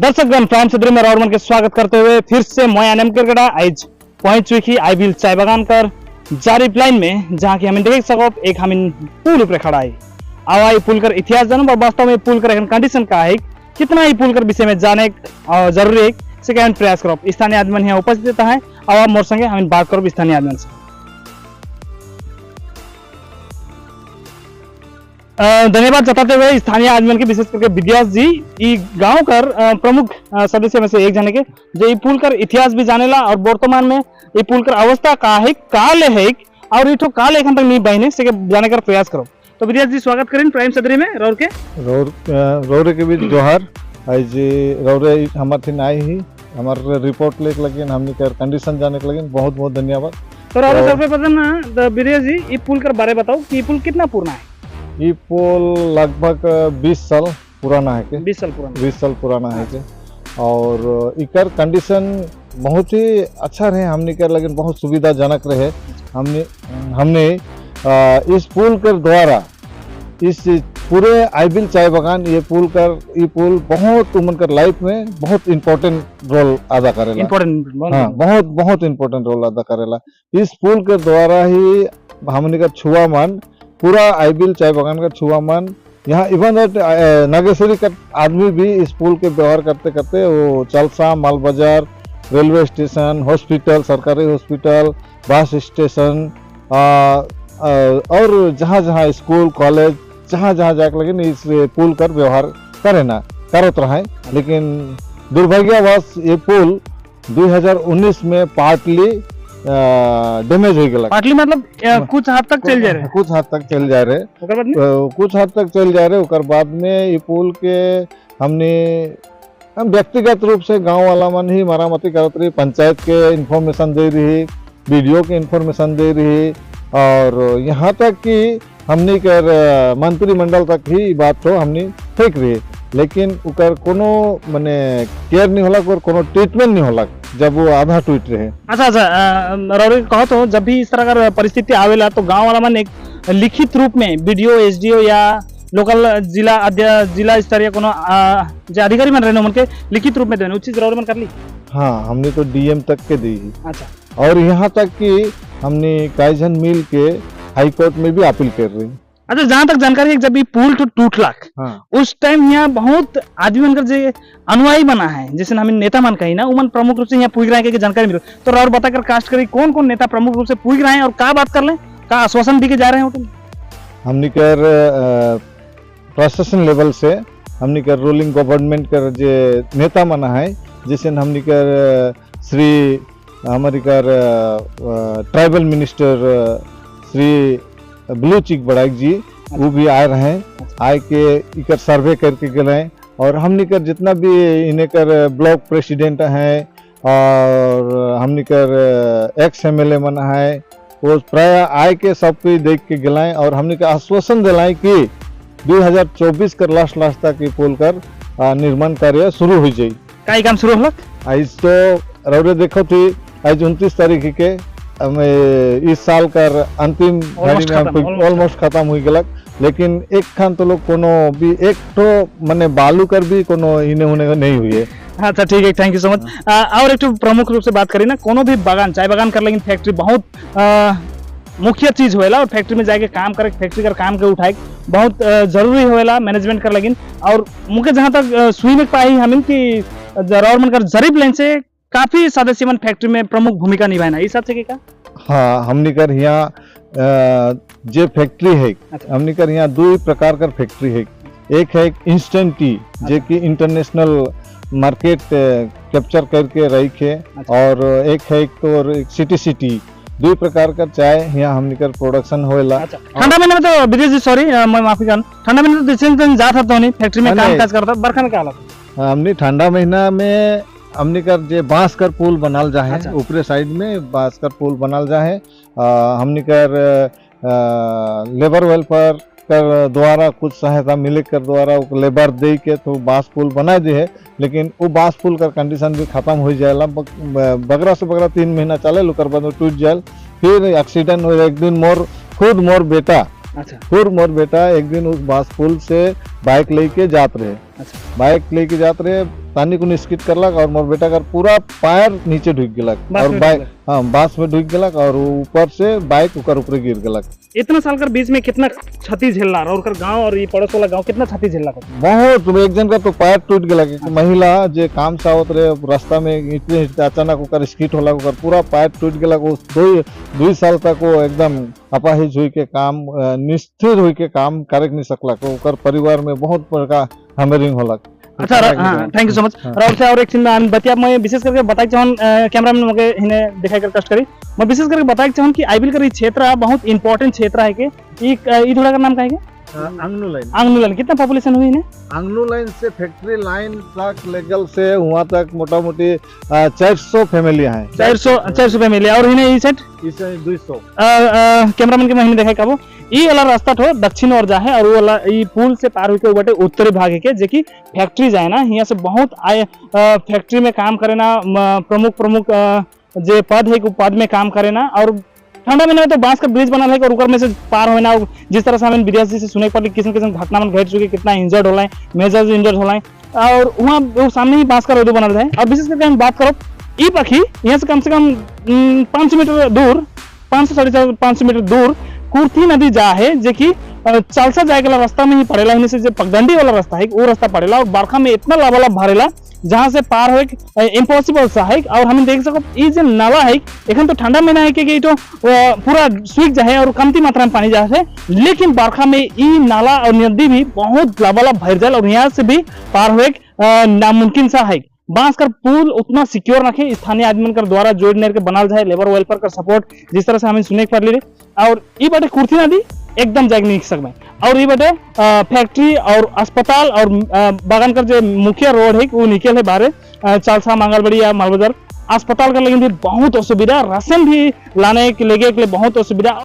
दर्शकगण, प्राइम सदरी में राउर मन के स्वागत करते हुए फिर से मैं एनएम केरकेटा आज पहुंच चुकी आईबिल चाय बागान कर जारिप लाइन में, जहां की हमें देख सको एक हमें पुल ऊपर खड़ा है। आवा पुल कर इतिहास जानू और वास्तव में पुल कर कंडीशन का है, कितना ही पुल कर विषय में जाने जरूरी है, से क्या प्रयास करो। स्थानीय आदमी यहाँ उपस्थित है, आवा मोर संगे हमें बात करो स्थानीय आदमी से। धन्यवाद जताते हुए स्थानीय आदमी के, विशेष करके विद्यास जी, ई गांव कर प्रमुख सदस्य में से एक जने के, जो ई पुल कर इतिहास भी जानेला और वर्तमान में ई पुल कर अवस्था का है, का ले है और इठो का लेखन तक नहीं बहने से के जाने कर प्रयास करो। तो विद्यास जी, स्वागत करें प्राइम सदरी में रौर के। रौरे के बीच जोहार। आज रौरे हमार थिन आई ही हमार रिपोर्ट लेके लगिन, हमने के कंडीशन जाने के लगिन, बहुत बहुत धन्यवाद। तो रौरे सबसे प्रथम ना विद्यास जी, ई पुल कर बारे बताओ कि ई पुल कितना पुराना है? ये पुल लगभग 20 साल पुराना है के। 20 साल पुराना। 20 साल पुराना है के और इकर कंडीशन बहुत ही अच्छा रहे, हमने कर लेकिन बहुत सुविधाजनक रहे। हमने हमने इस पुल के द्वारा इस पूरे आईबिल चाय बागान ये पुल कर ये पुल बहुत उमन कर लाइफ में बहुत इम्पोर्टेंट रोल अदा करेला। इम्पोर्टेंट। हाँ, बहुत बहुत इम्पोर्टेंट रोल अदा करेला। इस पुल के द्वारा ही हमने का छुआ मन पूरा आईबिल चाय बागान का छुआ मन यहाँ इवन that Nageshwari का आदमी भी इस पुल के व्यवहार करते करते वो चलसा, माल बाजार, रेलवे स्टेशन, हॉस्पिटल, सरकारी हॉस्पिटल, बस स्टेशन और जहाँ जहाँ स्कूल कॉलेज जहाँ जहाँ जाके लगे इस पुल कर व्यवहार करे ना करत रहे। लेकिन दुर्भाग्यवश ये पुल 2019 में पार्टली डैमेज हो गया। पाटली मतलब कुछ हद तक चल जा रहे। कुछ हद तक चल जा रहे। ओकर बाद में? कुछ हद तक चल जा रहे। ओकर बाद में ये पुल के हमने हम व्यक्तिगत रूप से गांव वाला मन ही मरामती करत रही, पंचायत के इंफॉर्मेशन दे रही, बीडीओ के इंफॉर्मेशन दे रही और यहाँ तक कि हमने कर मंत्रिमंडल तक ही बात तो हमने फेंक रही, लेकिन उकर कोनो मने केयर नहीं होला और कोनो ट्रीटमेंट नहीं होला जब वो आधा टूट रहे। अच्छा अच्छा, रौरे कहो तो जब भी इस तरह का परिस्थिति आवेला तो गांव वाला मन एक लिखित रूप में बीडीओ, एसडीओ या लोकल जिला जिला स्तरीय कोनो जे अधिकारी मन रहे उनके लिखित रूप में देने उचित रौरे मन कर ली? हाँ, हमने तो डीएम तक के दी। अच्छा। और यहाँ तक कि हमने कई जन मिल के हाई कोर्ट में भी अपील कर रही। अच्छा, जहाँ तक जानकारी है जब ये पुल तो टूट लाख, हाँ, उस टाइम यहाँ बहुत आदमी मन जे अनुयायी बना है, जैसे हमें नेता मन कही ना, उमन प्रमुख रूप से यहाँ पूछ रहे हैं कि जानकारी मिले तो और बताकर कास्ट करी कौन कौन नेता प्रमुख रूप से पूछ रहे हैं और क्या बात कर ले, का आश्वासन दी के जा रहे हैं? हमने कर प्रशासन लेवल से हमने कर रूलिंग गवर्नमेंट कर जे नेता मना है, जैसे हमने कर श्री हमारी कर ट्राइबल मिनिस्टर श्री ब्लू चिक बड़ाइक जी, वो भी आए रहे हैं, आए के इकर सर्वे करके गए हैं और हमने कर जितना भी इन्हें कर ब्लॉक प्रेसिडेंट हैं और हमने कर एक्स एमएलए मना है, वो प्राय आए के सब कोई देख के गए और हमने के आश्वासन दिलाए कि 2024 कर लास्ट लास्ट तक ये पुल कर निर्माण कार्य शुरू हो जाए। का काम शुरू होलक? आज तो रौरे देखो थी आज 29 तारीख के हमें इस साल कर अंतिम ऑलमोस्ट खत्म हो गलक, लेकिन एक खान तो लोग कोनो भी एक तो मने बालू कर भी कोनो इने होने नहीं हुई है। अच्छा ठीक है, thank you so much. और एक तो प्रमुख रूप से बात करी ना, कोनो भी बागान चाय बागान कर लेकिन फैक्ट्री बहुत मुख्य चीज होएला और फैक्ट्री में जाके काम करे, फैक्ट्री कर काम के उठाए बहुत जरूरी होएला मैनेजमेंट कर लेकिन और मुझे जहाँ तक सुई में पाई हमें कि जरौर मन कर जरीब लाइन से काफी सदस्य मन फैक्ट्री में प्रमुख भूमिका निभाना, इस हिसाब से क्या? हाँ, हमने कर यहाँ जे फैक्ट्री है। अच्छा। हमने कर यहाँ दो प्रकार का फैक्ट्री है। एक है इंस्टेंट टी जे कि इंटरनेशनल मार्केट कैप्चर करके रही है। अच्छा। और एक है तो एक सिटी सिटी, दो प्रकार का चाय यहाँ हमने कर प्रोडक्शन होएला। अच्छा, ठंडा महीने में तो विदेश जी सॉरी मैं माफी चाहूँ, ठंडा महीने तो दिन दिन जात था नहीं फैक्ट्री में काम काज करता, बरखा में क्या हालत? हमने ठंडा महीना में हमने कर जे बांस कर पुल बनाल जाहे। अच्छा। ऊपरे साइड में बांस कर पुल बनाल जाहे। हमने कर लेबर वेलफेयर कर द्वारा कुछ सहायता मिले कर द्वारा लेबर दे के तो बांस पुल बना दे है, लेकिन वो बांस पुल कर कंडीशन भी खत्म हो जाएला। बगरा से बगरा 3 महीना चले, ओकर बाद टूट जाए, फिर एक्सीडेंट हो। एक दिन मोर खुद मोर बेटा, अच्छा, खुद मोर बेटा एक दिन उस बांस पुल से बाइक लेके जात रहे। अच्छा। बाइक लेके जात रहे, तानी कुन स्किड करलक और मोर बेटा कर पूरा पैर नीचे ढुक गेलक। बांस और में बाइक ढुक। हाँ, बांस में ढुक गेलक और ऊपर से बाइक ओकर ऊपर गिर गेलक। इतना साल कर बीच में कितना क्षति झेलला और ओकर गांव और ये पड़ोस वाला गांव कितना क्षति झेलला? बहुत। एक जन का तो पैर टूट गेलक। एक महिला जे काम से आवत रहे, रास्ता में हिटते हिटते अचानक ओकर स्किड होला, ओकर पूरा पैर टूट गेलक। वो 2 साल तक वो एकदम अपाहिज हुई के काम निस्थिर हुई के काम करे नहीं सकलक। ओकर परिवार में बहुत बड़का हैमरिंग होलक। अच्छा, हाँ, thank you so much. हाँ। राहुल से और एक चीज मैं बतिया, मैं विशेष करके बताए चाहूँ, कैमरामैन मके हिने दिखाई कर कष्ट करी, मैं विशेष करके बताए चाहूँ कि आईबिल कर ई क्षेत्र बहुत इंपॉर्टेंट क्षेत्र है के ई ई थोड़ा का नाम का है के? अंगनू लाइन। आंगनू लाइन। कितना पॉपुलेशन हुई ने? अंगनू लाइन से फैक्ट्री लाइन तक लेगल से वहाँ तक मोटा मोटी 400 फैमिली हैं। 400, 400 फैमिली। और हिने ई साइड? इसे 200। कैमरामैन के महीने देखाई काबो, ई वाला रास्ता ठो दक्षिण ओर जाहे और वो वाला ई पुल से पार होके बटे उत्तरी भाग के, जे कि फैक्ट्री जाए ना। यहाँ से बहुत आए फैक्ट्री में काम करे ना, प्रमुख प्रमुख जे पद है, उ पद में काम करे ना। और ठंडा महीना में तो बांस का ब्रिज बनल है और ऊपर में से पार होना और जिस तरह से हमें विदेश जी से सुने के पड़े, किस्म किस्म घटना मन घट चुके, कितना इंजर्ड होला है, मेजर इंजर्ड होला है। और वहाँ वो सामने ही बांस का रोड बनल है। और विशेष करके हम बात करो ई पखी यहाँ से कम 500 मीटर दूर, 500, 450 मीटर दूर कुर्थी नदी जा है, जे कि चालसा जाए वाला रास्ता में ही पड़ेला। इन्हीं से जो पगडंडी वाला रास्ता है, वो रास्ता पड़ेला और बरखा में इतना लबालब भरेला, जहां से पार हो इम्पॉसिबल सा है। और हम देख सको ई जे नाला है, एखन तो ठंडा महीना है कि तो पूरा सूख जाए और कमती मात्रा में पानी जाए है, लेकिन बरखा में ई नाला और नदी भी बहुत लबालब भर जाए और यहाँ से भी पार हो नामुमकिन सा है। बांस कर पुल उतना सिक्योर रखे, स्थानीय आदमी कर द्वारा जोड़ के बनाल जाए, लेबर वेलफेयर का सपोर्ट, जिस तरह से हमें सुने के पड़ली। और ई बाटे कुर्थी नदी, एकदम जाके नहीं सकमे। और ये बाटे फैक्ट्री और अस्पताल और बागान का जो मुख्य रोड है, वो निकल है बाहर चालसा, मंगलबड़ी या मालबाजार। अस्पताल का लेकिन भी बहुत असुविधा, राशन भी लाने के लेके के लिए बहुत असुविधा।